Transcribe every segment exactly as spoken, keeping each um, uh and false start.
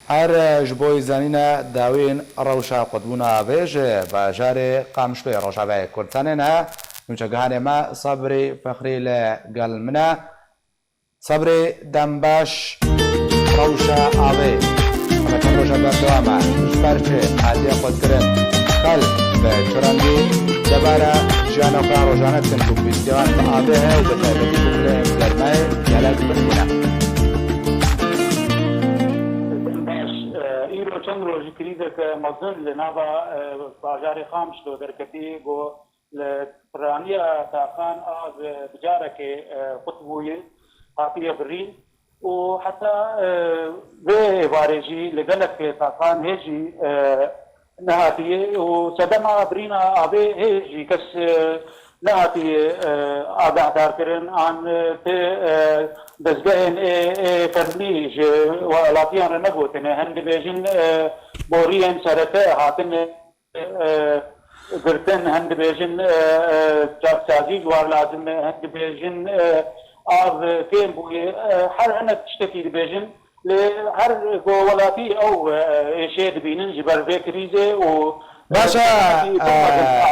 Her ji bo zanîne dawîn rewşa qutbûna avê ji bajarê Qamişloyê Rojavayê Kurdistanê ne. Nûçegihanê me Sebrî Fexrî li gel min e. Sebrî, dem baş. Rewşa avê heme çend roja berdewam e. Ji ber çi hatiye qutkirin? Xelk bi çi rengî debara jiyana xwe rojane dikin ku pêwîstiya wan bi avê heye û bi taybetî ku kuleyên germayê gelek tund bûne? Baş, e, îro çend rojî krîzeke mezin li nava, e, bajarê Qamişlo derketî, ku li piraniya taxan av, e, bi carekê, e, qut bûye, hatiye birîn û heta, e, vê êvarê jî li gelek taxan hê jî, e, nehatiye û sedema birîna avê hê jî kes, e, nehatiye, e, agahdarkirin an, e, ti, e, dezgehên ê, ê fermî ji welatiyan re negotine. Hin dibêjin, e, boriyên sereke hatine, e, girtin, hin dibêjin, e, e, çaksazî ji war lazim e, hin dibêjin, e, av kêm bûye. E, her hinek tiştekî dibêjin. Lê her ku welatî ew, e, êşê dibînin ji ber vê krîzê û, e, Baş e,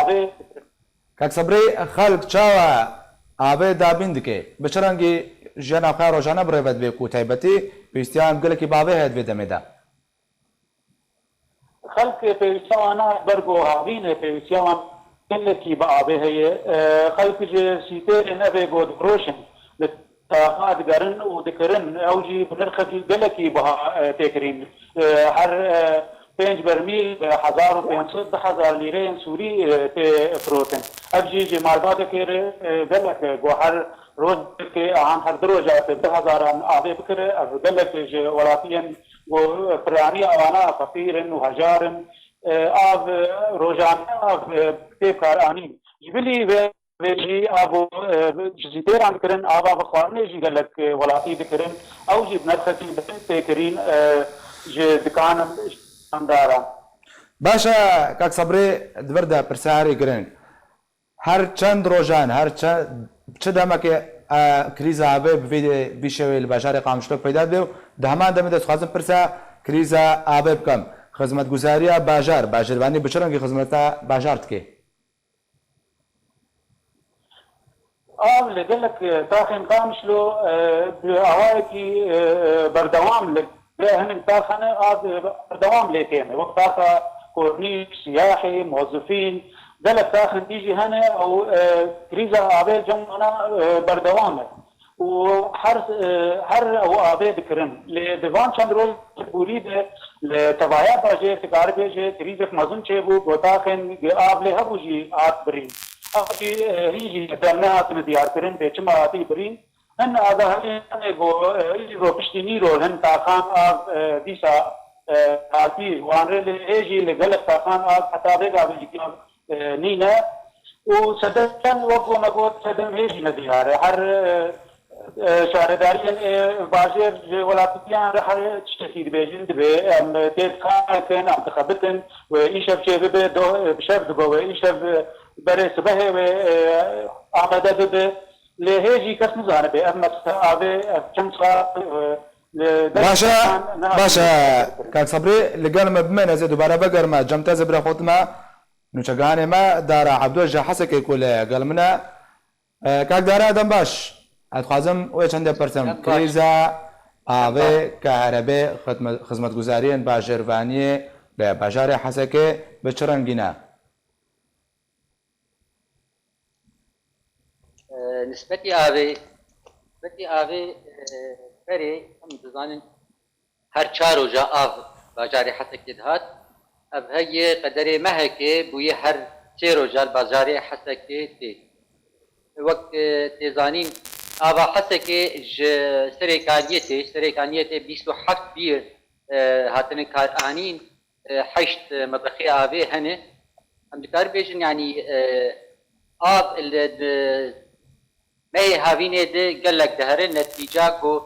avê. Kak Sebrî, xelk çawa avê dabîn dike? Bi çi rengî jiyana xwe rojane bi rê ve dibe ku taybetî pêwîstiya em gelekî bi avê heye di vê demê de? Xelk pêwîstiya wan ber ku havîn e, pêwîstiya wan gelekî bi avê heye. E, xelk ji sîtêrên evê ku difiroşin, li taxa digerin û dikirin, ew jî bi nirxekî gelekî biha, e, tê kirîn. E, her, e, pênc bermîl bi hezar û pênc sed, du hezar lîreyên Sûrî, e, tê firotin. Ev jî ji malbateke re, e, gelek e, ku her rojekê an her du roja tê du hezaran avê bikire, ev gelek ji welatiyên ku piraniya wana feqîr in û hejar in, e, av, e, rojane av, e, tê bikaranîn. Ji bilî vê, vê jî av û, e, ji sîtêran dikirin, ava bi xwarinê jî gelek, e, welatî dikirin. Ew jî bi nirxekî bilind tê kirîn, e, ji dikanan, ji dikandaran. Baş e, kak Sebrî, di vir de pirsa herî giring. Her çend rojan, her çe-, çi demekê, e, krîza avê bi vî, vî şêwê li bajarê Qamişlo peyda dibe û di heman demê de dixwazim pirsa krîza avê bikim. Xizmetguzariya bajar, bajêrvanî bi çi rengî xizmeta bajar dike? Av li gelek, e, taxên Qamişlo, e, bi awayekî, e, e, berdewam li Lê hinek taxane av berdewam lê têne. Wek taxa kornîş, siyahî, mozifîn, gelek taxên dî jî hene ew, e, krîza avê cem wana, e, berdewam e. Û her, e, her ew avê dikirin. Lê di van çend roj borî de li tevaya bajêr dikare bêje krîzek mezin çêbû, ku taxên av lê hebû jî hat birîn. Ew jî, e, hîn jî dem nehatine diyarkirin bê çima hatî birîn. Hin agahiyê hene ku, e, îro piştî nîro hin taxan av, e, dîsa, e, hatî wan re lê ê jî li gelek taxan av heta vê gavê jî av, e, nîne. Û sedem wek ku me got sedem hê jî nediyar e. Her, e, e, şaredariyên, e, bajêr ji welatîtiyan re her tiştekî dibêjin dibê em tê dikanekin, em dixebitin, wê îşev çê bibe, doh, e, bi şev dibe wê îşev, e, berê sibehê wê, e, amade bibe. Lê hê jî kes nizanibe ev mesele avê, ev çend sal, e, li Baş e, baş e, kak Sebrî, li gel me bimêne, ez ê dubare vegerime cem te, ez ê bira xwe dime nûçegihanê me, Dara Ebdo ji Hesekê ku li gel min e. E, kak Dara, dem baş. Ez dixwazim wê çendê pirsim. Dem baş. Krîza avê, kaherebê, xidme-, xizmetguzariyên bajêrvaniyê li bajarê Hesekê bi çi rengî ne? E, nisbetî avê, nisbetî avê, e, berê em dizanin her çar roja av bajarê Hesekê dihat. Ev heye qederê mehekê bûye her sê roja li bajarê Hesekê tê. Wek, e, tê zanîn, ava Hesekê ji Serê Kaniyê tê, Serê Kaniyê tê bîst û heft bîr, e, hatine karanîn. E, heşt, e, mebexê avê hene. Em dikar bêjin, yanî, e, av li, di mehê havînê de gelek dihere, netîca ku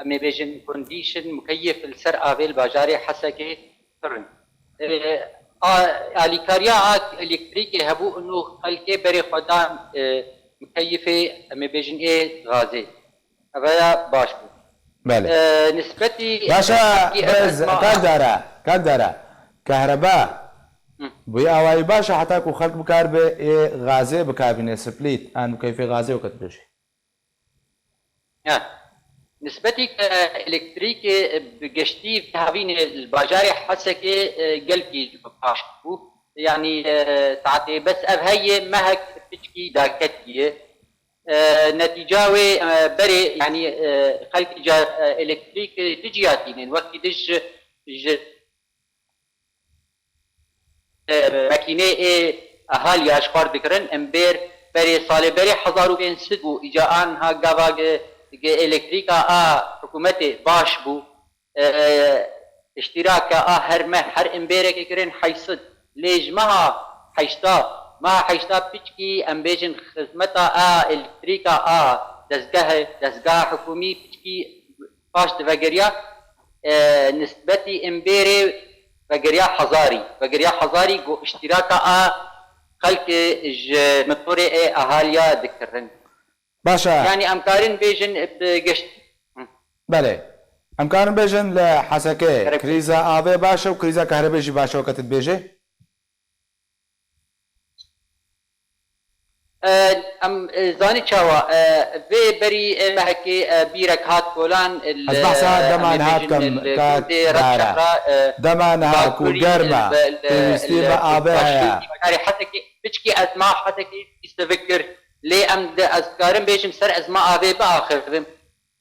em ê bêjin condition, mukeyef li ser avê li bajarê Hesekê pir in. E, a, alîkariya a elektrîkê hebû û xelkê berê xwe dan, e, mukeyefê, em ê bêjin ê gazê. Ev ya baş bû. Belê. E, nisbetî Baş e, xelkî ev kak ezma Dara, kak Dara. Kehreba Hı. bi wî awayî baş e heta ku xelk bikaribe ê gazê bikarbîne, splît, an bi keyfê gazê weke dibêjê. Ya. Nisbetî ke elektrîkê bi geştî havînê li bajarê Hesekê, e, gelkî baş bû. Yanî, e, saetê bes ev heye mehek piçkî daketiye. E, netîca wê, e, berê, yanî, e, xelkî ca, e, elektrîk, e, ti ciya tînin. Wekî di ji, ji, e, mekînê ê ahaliya ji xwar dikirin, em bêr berê salê berê hezar û pênc sed bû, îca anha gava ge, ge elektrîka a hikûmetê baş bû. E, iştîraka a her meh, her imberekê kirin heşt sed. Lê ji meha heşta, meha heşta piçkî, em bêjin, xizmeta a elektrîka a dezgehê, dezgeha hikûmî piçkî paş divegeriya, e, nisbetî imberê vegeriya hezarî. Vegeriya hezarî ku iştîraka a xelkê ji motorê ê ahaliya dikirin. Baş e. Yanî em karin bêjin bi geşt- Hı. Belê. Em karin bêjin li Hesekê Gerek- krîza avê baş e û krîza kahrebê jî baş e weke tu dibêjê? E, em, e, zanî çawa, e, vê berî, e, mehekê, e, bîrek hat kolan, e, Ez behsa e, dema em ê niha bêjin, dikim, e, kak Kurdê Dara. Rewşenra, e, Dema niha ku Bakurî, germ e, e, e, pêwîstî e, bi avê heye. Bakurî, Hesekê, piçkî ezma Hesekê pîstivik kir. Lê em di, ez dikarim bêjim ser ezma avê biaxivim.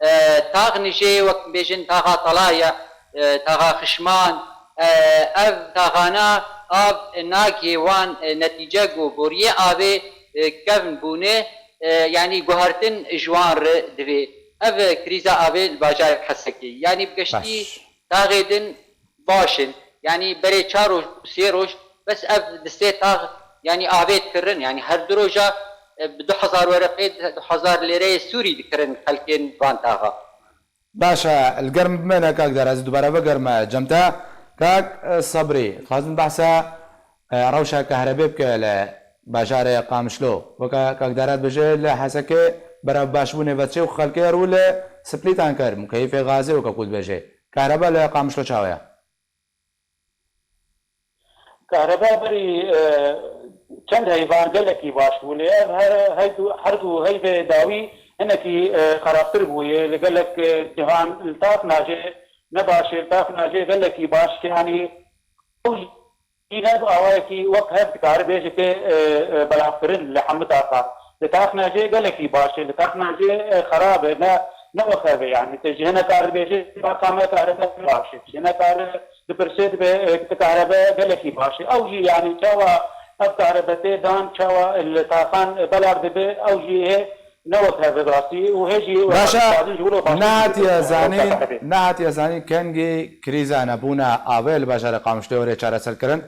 E, tax nijê wek bêjin taxa Talaya, e, taxa Xişman, e, ev taxana av nagihê wan, e, netîce ku boriyê avê, e, kevn bûne, e, yanî guhertin ji wan re divê. Ev krîza avê li bajarê Hesekê. Yanî bi geştî Baş. taxê din baş in. Yanî berê çar roj, sê roj, bes ev di sê tax, yanî avê dikirin. Yanî her du roja, e, bi du hezar wereqê, du hezar lêreyê Sûrî dikirin xelkên van taxa. Baş e, li germ bimene kak Dara, ez dubare vegerime cem te. Kak, e, Sebrî, dixwazim behsa, e, rewşa kahrebê bike li bajarê Qamişlo. Weke kak Dara dibêje, li Hesekê berev başbûnê ve çê û xelkê rû li splîtan kir, mukeyfê gazê weke ku dibêje. Kahreba li Qamişlo çawa ye? Kahreba berî, e, çend heyvan gelekî baş bû, lê ev her, her du, her du heyvê dawî hinekî, e, xerabtir bûye. Li gelek, e, cihan li tax najê ne baş e, li tax najê gelekî baş, yanî ew jî ne bi awayekî wek hev dikare bêje ke, e, e, belavkirin li hemû taxan. Li tax najê gelekî baş e, li tax najê, e, xerab e, ne, ne wek hev e, yanî tu ji hinek kar dibêje, taxa me kahrebe baş e, ji hinek kar dipirsê dibe, e, tu kahrebe gelekî baş e. Ew jî, yanî çawa ev kahrebe tê dan, çawa li taxan belav dibe, ew jî hê ne wek hev e rastî û hê jî Baş e, dixwazin ji wilo baş nehatiye zanîn, nehatiye zanîn kengî krîza nebûna avê li bajarê Qamişloyê were çareserkirin?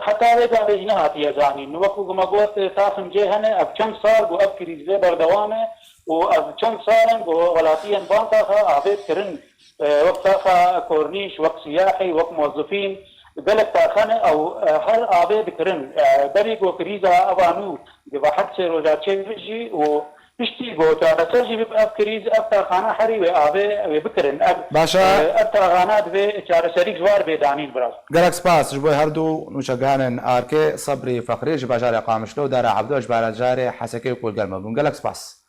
Heta vê gavê jî nehatiye zanîn. Wekî ku me got, taxên cê hene, ev çend sal ku ev krîz vê berdewam e û ev çend sal in ku welatiyên van taxa avê dikirin, e, wek taxa Kornîş, wek Siyahî, wek Muwezifîn, gelek tax hene ew, e, her avê dikirin. E, berî ku krîza eva nû di va her sê roja çêbî jî û piştî ku çareser jî bibe ev krîz, ev taxana herî wê avê wê bikirin. Ev, Baş e. e, ev taxana divê çareserî ji war bê danîn biraz. Gelek spas ji bo her du nûçegihanên arkê, Sebrî Fexrî ji bajarê Qamişlo û Dara Ebdo ji bajarê Hesekê ku li gel me bûn. Gelek spas.